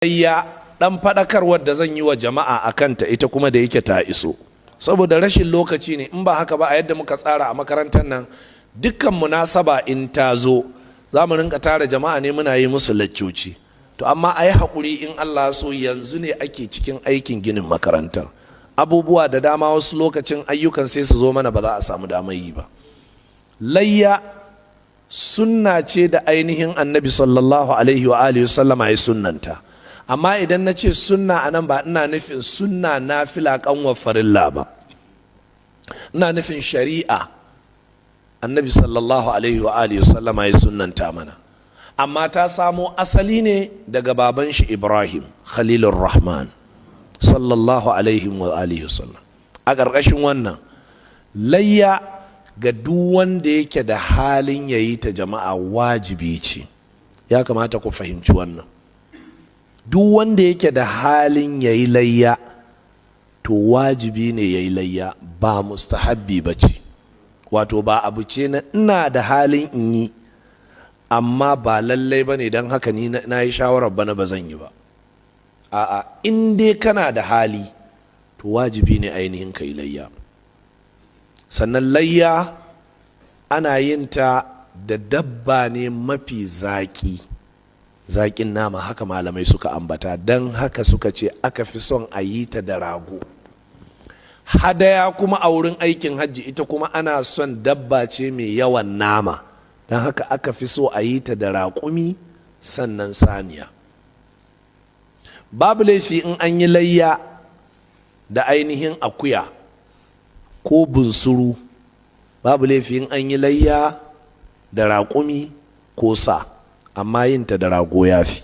Layya, ɗan faɗakarwar da zan yi wa jama'a a kanta ita kuma da yake ta iso, saboda rashin lokaci ne. In ba haka ba, a yadda muka tsara a makarantar nan, dukkan munasaba in ta zo za mu rinka tara jama'a ne muna yi musu laccoci. To amma a yi haƙuri, in Allah so yanzu ne ake cikin aikin ginin makarantar. Abubuwa da dama, wasu lokacin ayyukan sai su zo mana, ba za a samu damar yi ba. Layya sunna ce da ainihin Annabi sallallahu alaihi wa alihi sallama ya sunnanta. Amma idan na ce sunna a nan, ba ina nufin sunna nafila kanwa farilla ba, ina nufin shari'a Annabi sallallahu alaihi wa alihi sallama ya sunnanta mana. Amma ta samo asali ne daga baban shi Ibrahim Khalilur Rahman sallallahu alaihi wa alihi sallam. A ƙarƙashin wannan, layya ga duk wanda yake da halin ya yi ta, jama'a, wajibi ce. Ya kamata ku fahimci wannan. Duk wanda yake da halin ya yi layya, to wajibi ne ya yi layya, ba mustahabbi ba ce. Wato ba abu ce na ina da halin in yi amma ba lallai ba ne, don haka ni na yi shawarar bana ba zan yi ba. A'a, in dai kana da hali, to wajibi ne ainihin ka yi layya. Sannan layya ana yin ta da dabba ne mafi zaƙi, zaƙin nama, haka malamai suka ambata. Don haka suka ce aka fi son a yi ta da rago. Hadaya kuma a wurin aikin hajji, ita kuma ana son dabba ce mai yawan nama, don haka aka fi so a yi ta da raƙumi, sannan saniya. Babu laifi in an yi layya da ainihin akuya ko bunsuru, babu laifi in an yi layya da raƙumi ko sa, amma yin ta da rago ya fi.